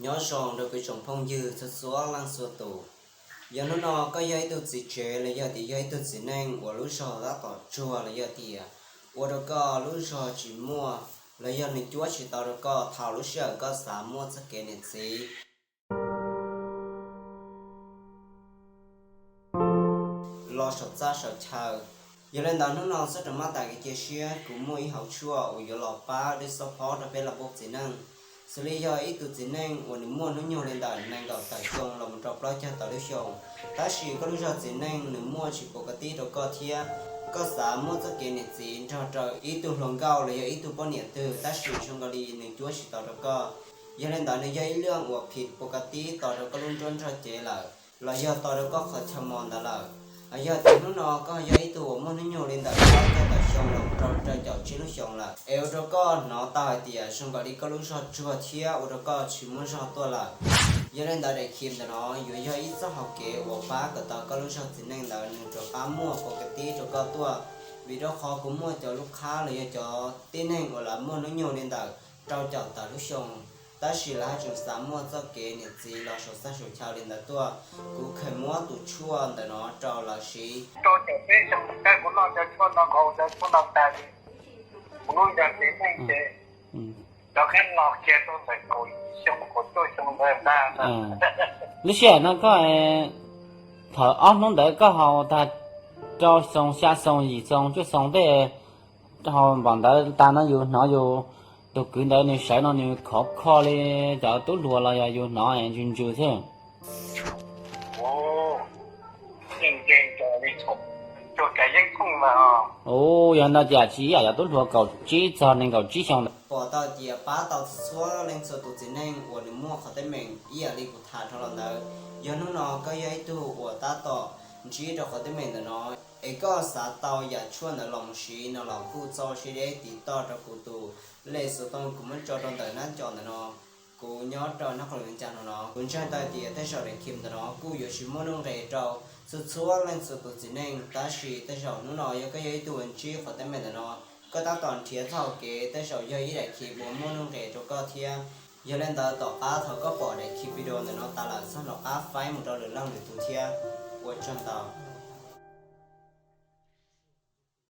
Nyob zoo rau peb tsoom phooj ywg txhua txhua leej txhua tus. Yog hnub no koj yog ib tug txiv tsev los yog tias yog ib tug txiv neej uas lub zog tab tom tsuag los yog tias ua rau koj lub zog tsis muaj los yog nws cuab tsis tau rau koj thaum lub sij hawm koj xav muaj txoj kev niam txiv los saum txaj saum chaw. Yog li ntawd hnub no txhob rau maj tas kev cia siab, kuv muaj ib hauv tshuaj uas yuav los pab dej xob phob rau peb los pub txiv neej. Xws li yog ib tug txiv neej uas nws muaj hnub nyoog li ntawm nees nkaum tawm xyoo los mus rau plaub caug tawm lub xyoo, tab sis koj lub zog txiv neej nws muaj tsis pus ka tib rau koj thiab koj xav muaj txoj kev niam txiv nrog rau ib tug hluas nkauj los yog ib tug poj niam twg tab sis zoo nkaus li nws cuab tsis tau rau koj. Yog li ntawd nws yog ib leej uas phim pus ka tib tos rau koj lub nruab nrog cev lawm los yog tos rau koj qhov chaw mos ntawd lawm. Yog tias hnub no koj yog ib tug uas muaj hnub nyoog li ntawm plaub caug tawm xyoo los mus rau rau caum tsib lub xyoo lawm es ua rau koj hnov tau hais tias zoo nkaus li koj lub zog tsuag thiab ua rau koj tsis muaj zog tuaj lawm. Yog li ntawd daim khiv ntawm no yuav yog ib txoj hau kev uas pab kom tau koj lub zog txiv neej ntawd nws rov qab muaj pus ka tib rau koj tuaj. Vim rau qhov kuv muaj cov lub qhab los yog cov tib neeg uas lawv muaj hnub nyoog li ntawm rau caum tawm lub xyoo, tab sis lawv haj tseem xav muaj txoj kev niam txiv los saum txaj saum chaw li ntawd tuaj. Kuv kheev muab tus tshuaj ntawm no rau lawv siv. Rau caum peb xyoo kawg kuv noj cov tshuaj no, nkaus cov tshuaj no tas li, kuv lub zog txiv neej ces rov qab los kiag rau ntawm kaum xyoo kaum cuaj xyoo ntawd ntag. Lub sij hawm no koj, thaum ob hnub ntawd koj haus tag rau xyoo, xya xyoo, yim xyoo, cuaj xyoo tej, haus npaum ntawd tas no yus hnov yus tus kwv ntawd nws sawv no nws khov kho li cov tub hluas los yog yus hnov ntsws ntsws thiab. Ua yog no ces tsis ib yam cov tub hluas kaum tsib txog nees nkaum tsib xyoo ntawd. Pom tau tias pab tau txhua leej txhua tus txiv neej uas nws muaj qhov teeb meem ib yam li kuv tham dhau los ntawd. Yog hnub no koj yog ib tug uas tab tom ntsib rau qhov teeb meem ntawm no es koj xav tau yam tshuaj ntawd los mus siv no los kuj txaus siab deb tiv toj rau kuv tus lej xov tooj kuv muab tso rau ntawm nab cov ntawm no. Kuv nyob rau nab qhov lus ncas no no kuv ntseeg tau tias tej zaum daim khiv ntawm no kuj yuav tsis muaj nuj nqis rau txhua txhua leej txhua tus txiv neej, tab sis tej zaum hnub no yog koj yog ib tug uas ntsib qhov teeb meem ntawm no, koj tab tom nrhiav txoj hau kev tej zaum yog ib daim khiv uas muaj nuj nqis rau koj thiab. Yog li ntawd tom qab thaum koj pom daim khiv video ntawm no tas lawm txhob nco qab faib mus rau lwm leej lwm tus thiab. Ua tsaug ntau.